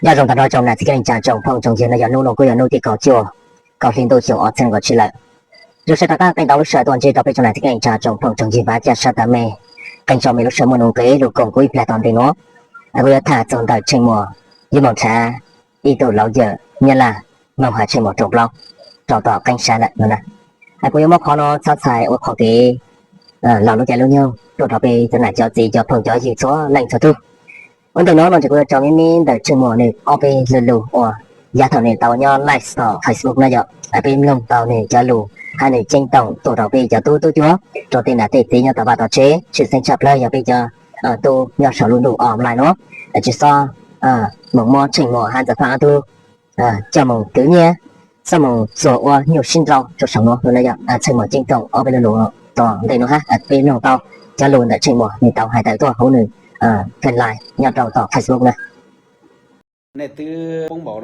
Nyob zoo tag nrho tsoom nam txiv kwv tij neej tsa tsoom phooj tsoom ywg no, yog hnub no kuj yog hnub tim kaum cuaj, kaum hli ntuj xyoo ob txhiab nees nkaum tsib lawm. Zoo siab rov qab qee tau lub sij hawm tuaj ntsib rau peb tsoom nam txiv kwv tij neej tsa tsoom phooj tsoom ywg, vam thiab sawv daws mej qee tso mej lub sij hawm muaj nuj nqis los koom kuv ib plag tom ntej no. Kuv yuav tham txog ntawm Tsheej Muas yuav moog nrhav ib tug laus yawm Nyab Laj moog has Tsheej Muas rooj plaub rau tom qeeb sab lawm no na. Kuv yuav muab qhov no txhob txhais ua qhov kev laug lub caij lub nyoog tuaj rau peb cov nam cov txiv cov phooj cov ywg txhua leej txhua tug. Ua ntej no no ces kuv yuav tso me me ntawm Tsheej Muas nws ob peb lo lus uas yav thaum nws tau nyob live tom Facebook na yom, peb mloog tau nws cov lus hab nws ceeb toom tuaj rau peb cov tub tub cuab rau tej nam tej txiv nyob tom vaj tom tsev, tshwj xeeb tshaj plawg yog peb cov tub nyob saum lub ntuj online no. Tsis txhob moog muab Tsheej Muas hab Ntxawm Faj ob tug coj moog kwv nyiaj, txhob moog txuag ua nyuaj sib nrau rau saum no no na yom. Tsheej Muas ceeb toom ob peb lo lus tom ntej no hab peb mloog tau cov lus ntawm Tsheej Muas nws tau has tawm tuaj huv nws fanpage nyob rau tom Facebook na. Nej twb poob npaum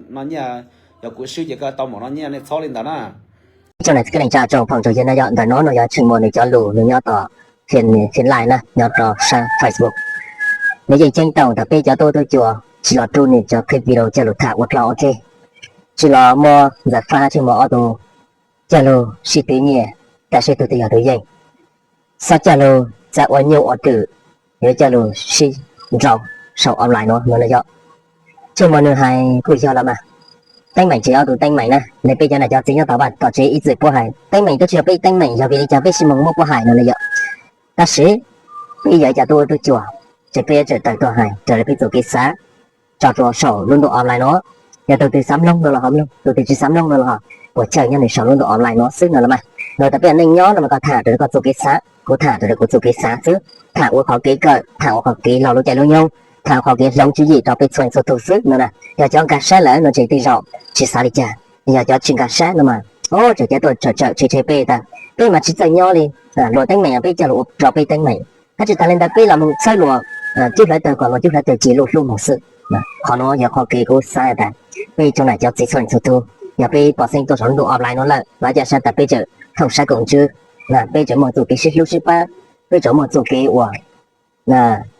no nyiaj, yog kuv swb ces koj tau npaum no nyiaj, nej txhob li ntawd na. Tsoom nam txiv kwv tij neej tsa tsoom phooj tsoom ywg na yom, ntawm no no yog Tsheej Muas nws cov lus nws nyob tom fanpage na, nyob rau sab Facebook. Nws yeej ceeb toom tas peb cov tub tub cuab tsis los rub nws cov clip video coj lug tham ua dlog ua ceg, tsis los muab Ntxawm Faj hab Tsheej Muas ob tug coj lug sib twv nyiaj, tam sim tug twg yog tug yeej, txhob coj lug txav ua nyuj ua twm, yuav coj lug sib nrau saum online no no na yom. Tsheej Muas nws hais kuj yog los mas, teeb meem tsis yog ob tug teeb meem na, nws peb cov nam cov txiv nyob tom vaj tom tsev ib txwm puab hais teeb meem twb tsis yog peb teeb meem, yog vim li cas peb sib moog muab puab hais no na yom. Tab sis peb yog ib cov tub tub cuab, ces peb yuav tsum tawm tuaj hais raws li peb txuj kev xav tso rau saum lub ntuj online no. Yog tug twg xav mloog no los ho mloog, tug twg tsis xav mloog no los ho puas chawj nyob nws saum lub ntuj online no xwb no los mas. Los tas peb ua neej nyob no mas koj tham raws li koj txuj kev xav, kuv tham raws li kuv txuj kev xav xwb. Tham ua qhov kev kawm, tham ua qhov kev laug lub caij lub nyoog, tham ua qhov kev hloov tswv yim rau peb txhua leej txhua tug xwb no na. Yog cov nkag sab lawm no ces tej zaum tsis xav li cas, yog cov tsis nkag sab no mas, o, tseem cav tuaj tsawm tsawm tshev tshev peb tas peb mas tsis txawj nyob li. Luag teeb meem peb coj lug ua rau peb teeb meem, hab tsis tas li ntawd peb los moog txhawb luag cub hlawv tawg kom luag cub hlawv tawg ces luag hlub moog xwb. Qhov no yog qhov kev kuv xav tas peb tsoom nam cov txiv txhua leej txhua tug, yog peb pom xeeb tuaj saum lub ntuj online no lawm, vam thiab sawv daws peb tseem thooj sab koom ntswv, peb tseem muaj txuj kev sib hlub sib pab, peb tseem muaj txuj kev uas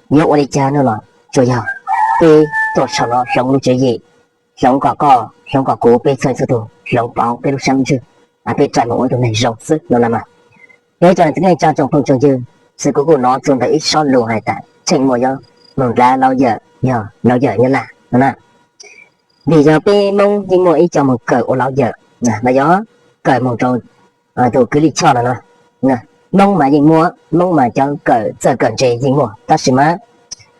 yuav ua li cas no los tsuas yog peb tuaj saum no hloov lub tswv yim, hloov kom koj, hloov kom kuv, peb txhua leej txhua tug hloov pauv peb lub sab ntswg, peb rais moog ua ib tug neeg zoo xwb no na mas. Yog ib tsoom nam txiv kwv tij neej tsa tsoom phooj tsoom ywg, xwb kuv kuj nov txug ntawm ib sob lus hais tas Tsheej Muas yuav moog nrhav laus yawm, yog laus yawm Nyab Laj no na. Vim yog peb Moob yeej muaj ib co moog kawm ua laus yawm, los yog kawm moog rau tus kwv Lij Choj no na. Moob mas yeej muaj, Moob mas cov kawm txawj kawm ntse yeej muaj, tab sis mas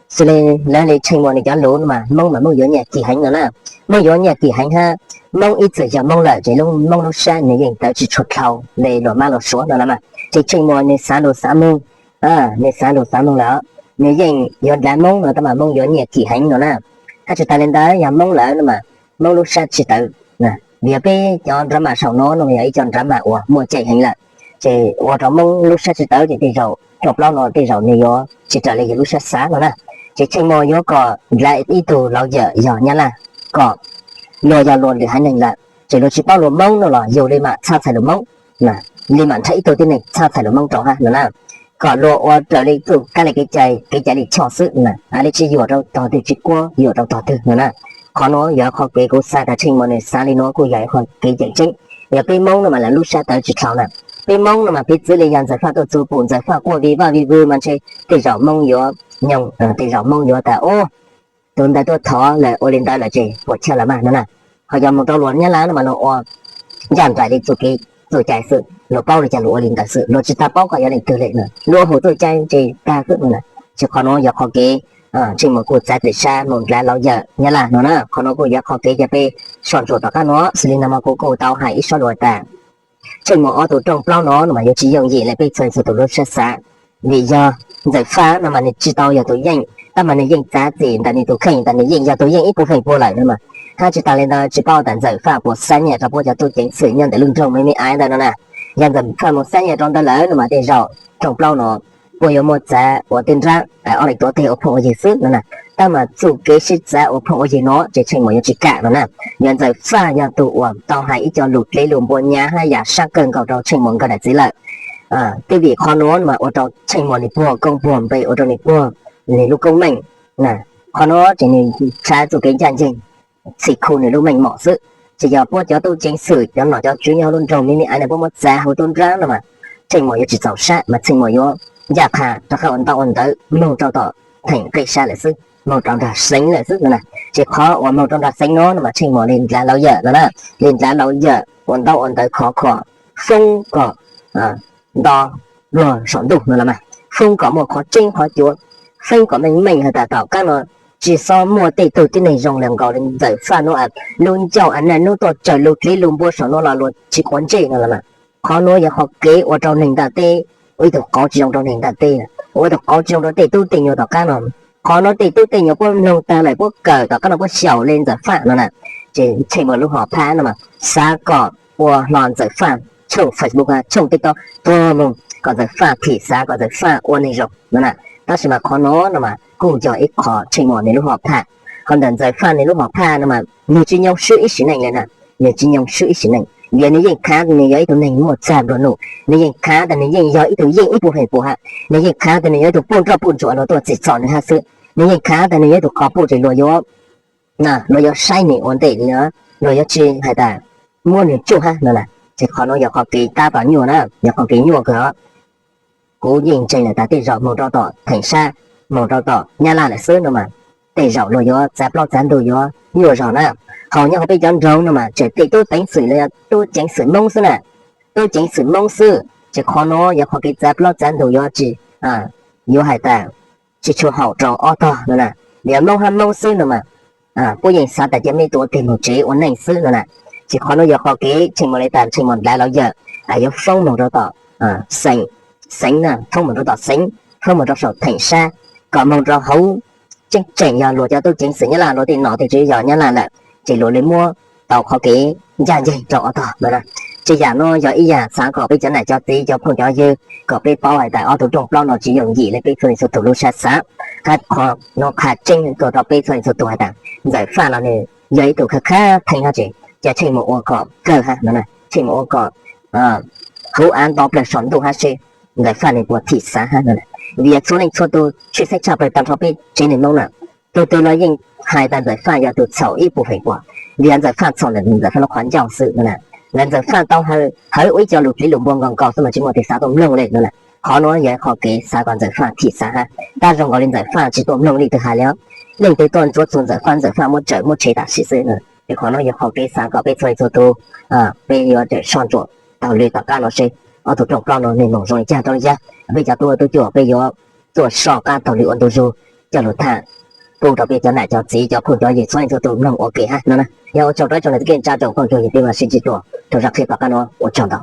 xws li lawv li Tsheej Muas nws cov lus no mas Moob mas Moob yuav nyiaj kim heev no na. Moob yuav nyiaj kim heev hab, Moob ib txwm yog Moob lawm ces lub Moob lub sab nws yeej tawv tsis tshua dlhau li luag mab luag suav no na mas. Ces Tsheej Muas nws xav lus xav moog, nws xav lus xav moog lawm, nws yeej yuav nrhav Moob no tab mas Moob yuav nyiaj kim heev no na. Hab tsis tas li ntawd yog Moob lawm no mas Moob lub sab tsis tawv. Vim yog peb cov drama saum no no yog ib co drama uas muaj ceem heev lawm, ces ua rau Moob lub sab tsis tawv ces tej zaum rooj plaub no tej zaum nws yuav tsis raws li yus lub sab xav no na. Ces Tsheej Muas yuav kom nrhav ib tug laus yawm yog Nyab Laj, kom luag yog luag lwm haiv neeg lawm ces luag tsis paub lus Moob no los yus li mam txhob txhais lus Moob, li mam nrhav ib tug tib neeg txhob txhais lus Moob rau hab no na. Kom luag ua raws li txuj kab li kev cai, kev cai Lij Choj xwb na, li tsis yuam rau tog twg tsis kuab yuam rau tog twg no na. Qhov no yog qhov kev kuv xav tas Tsheej Muas nws xav li no kuj yog ib qhov kev tseem ceeb. Yog peb Moob no mas lawv lub sab tawv tsis dlhau na. Peb Moob no mas piv txwv li yog Ntxawm Faj tuaj txug pum Ntxawm Faj quaj vij vaj vij vwg mas ntshe tej zaum Moob yuav nyoog, tej zaum Moob yuav tas, o, tus ntawd tuaj thov lawm ua li ntawd lawm ces puas chawj lawm mas no na. Ho yog moog rau luag Nyab Laj no mas luag ua ncaj nraim li txuj kev txuj cai xwb, luag paub li cas luag ua li ntawd xwb, luag tsis tas paub koj yog leej twg li na. Luag ua hauv txuj cai ces tag xwb no na. Ces qhov no yog qhov kev Tsheej Muas kuj txav txim sab moog nrhav laus yawm Nyab Laj no na. Qhov no kuj yog qhov kev coj peb soj ntsuam tom qab no. Xws li no mas kuv kuj tau hais ib sob lus tas Tsheej Muas ob tug rooj plaub no no mas yuav tsis yooj yim li peb txhua txhua tus lub sab xav. Vim yog Ntxawm Faj no mas nws tsis tau yog tus yeej, tab mas nws yeej txav txim ntawm nws tus kheej tas nws yeej yog tus yeej ib puag feem pua lawm no mas. Hab tsis tas li ntawd tsis paub tas Ntxawm Faj puas xa nyiaj rau puab cov tub ceev xwm nyob ntawm lub nroog me me aiv ntawd no na. Yog Ntxawm Faj mus xa nyiaj rau ntawd lawm no mas tej zaum rooj plaub no puab yuav muaj txav ua teb nrab ob leeg tuav teg ua phooj ua ywg xwb no na. Tab mas txuj kev sib txav ua phooj ua ywg no ces Tsheej Muas yuav tsis kam no na. Yog Ntxawm Faj yog tus uas tau hais ib co lus dlev lus npua nyav hab yam sab kawg nkaus rau Tsheej Muas nkawd daim txiv lawm. Twb vim qhov nuav mas ua rau Tsheej Muas nws puag koob puag npe, ua rau nws puag nws lub koob meej, Qhov nuav ces nws tshaav txuj kev ncaj nceeg, txhim khu nws lub meej mom xwb. Tsis yog puab cov tub ceev xwm, cov nom cov tswv nyob huv lub nroog me me ais no puab muab txav huv tub nrab no mas Tsheej Muas yuav tsis txaus sab mas Tsheej Muas yuav ncaj qha rov qab ua ntaub ua ntawv moog rau tom theem qib sab lawm xwb, moog rau nraag xeev lawm xwb no na. Ces qhov uas moog rau nraag xeev no no mas Tsheej Muas le ndlav laus yawm no na, le ndlav laus yawm ua ntaub ua ntawv khov kho, foob kom nto luag saum ntuj no los mas, foob kom muaj qhov tseeb qhov cuav, foob kom meej meej has tas tom qab no tsis xob muaj tej tug tib neeg zoo le nkaus li Ntxawm Faj nuav, lub ncauj a naj nub tuaj tsaws lug dliv lug npua saum nuav los luag tsis quav ntsej no los mas. Qhov nuav yog qhov kev ua rau neeg ntaaj teb ua ib tug qauv tsis zoo rau neeg ntaaj teb, ua ib tug qauv tsis zoo rau tej tub tej nyuas tom qab no. Qhov nuav tej tub tej nyuas puab mloog taag lawm puab kawm tom qab no puab xyaum le Ntxawm Faj no na. Ces Tsheej Muas lub hom phaj no mas xav kom ua hlo Ntxawm Faj tshooj Facebook, tshooj TikTok tuag moog kom Ntxawm Faj thim xav kom Ntxawm Faj ua neeg zoo no na. Tab sis mas qhov nuav no mas kuj yog ib qho Tsheej Muas nws lub hom phaj. Ho ntawm Ntxawm Faj nws lub hom phaj no mas nwg tsis nyoo swb ib sim neej le na, nwg tsis nyoo swb ib sim neej, vim nwg yeej khav nwg yog ib tug neeg muaj txag nplua nuj, nwg yeej khav tas nwg yeej yog ib tug yeej ib puj feem pum hab, nwg yeej khav tas nwg yog ib tug puj nroj puj ntsuam luag tuaj txim txom nwg hab xwb, nwg yeej khav tas nwg yog ib tug qhov puj tseem luag yuav, luag yuav saib nwg ua ntej, luag yuav tsis has tas muab nwg tsuj hab no na. Ces qhov nuav yog qhov kev tab tom nyuaj na, yog qhov kev nyuaj kawg os. Kuv yeej ntseeg lawm tas tej zaum moog rau tom theem sab, moog rau tom Nyab Laj lawm xwb no mas tej zaum luag yuav txav plaub txav ntug yuav nyuaj zog na. Ho nyob huv peb cov nroog no mas tseem tej tub ceev xwm los yog tub ceev xwm Moob xwb na, tub ceev xwm Moob xwb. Ces qhov nuav yog qhov kev txav plaub txav ntug yuav tsis, yuav has tas tsis tshua haum rau ob tog no na. Vim yog Moob hab Moob xwb no mas puab yeej xav tas cia meb tug ua teg moog tsev ua neej xwb no na. Ces qhov nuav yog qhov kev Tsheej Muas le tas Tsheej Muas ndlaiv los yawm yuav foob moog rau tom xeev, xeev na, foob moog rau tom xeev, foob moog rau saum theem sab, kom moog rau hauv tseeb tseem yog luag cov tub ceev xwm Nyab Laj, luag tej nom tej tswv yog Nyab Laj lawm, ces luag le muab tau qhov kev ncaj nceeg rau ob tog no na. Ces yam nuav yog ib yam xav kom peb cov nam cov txiv cov phooj cov ywg kom peb paub has tas ob tug rooj plaub no tsis yooj yim le peb txhua leej txhua tug lub sab xav. Hab qhov nuav qha tseeb tuaj rau peb txhua leej txhua tug has tas Ntxawm Faj los nws yog ib tug khab khab theej hab tseem cia Tsheej Muas ua kom kawg hab no na, Tsheej Muas ua kom huv av nto plawg saum ntuj hab seb Ntxawm Faj nws puas thim xav hab no na. Vim yog txhua leej txhua tug tshwj xeeb tshaj plawg tag nrho peb tsev neeg Moob na, tug twg los yeej hais tas Ntxawm Faj yog tug txhaum ib puj feem pum. Vim yog Ntxawm Faj txhaum ntawm Ntxawm Faj lub qhov ncauj xwb no na. Ntxawm Faj tau hawv ua ib co lus dliv lus npua nkaus nkaus xwb mas tsis muaj tus xav tuaj mloog le no na. Qhov nuav yog qhov kev xav kom Ntxawm Faj thim xav hab, tab zoo nkaus li Ntxawm Faj tsis tuaj mloog leej twg hais li os. Leej twg tuaj ntsuav txug Ntxawm Faj, Ntxawm Faj muab tsawm muab tshev tam sim xwb no. Ces qhov nuav yog qhov kev xav kom peb txhua leej txhua tug peb yuav tsum soj ntsuam taug lw tom qab no seb ob tug rooj plaub no nws moog zoo li cas rau li cas. Peb cov tub tub cuaj peb yuav tuaj soj qab taug lw ua ntu zug coj lug tham pub rau peb cov nam cov txiv cov phooj cov ywg txhua leej txhua tug mloog ua ke hab no na. Yog ua tsaug rau ib tsoom niam txiv kwv tij neej tsa tsoom phooj tsoom ywg peb mam sib ntsib dua rau zaj qhib tom qab no, ua tsaug ntau.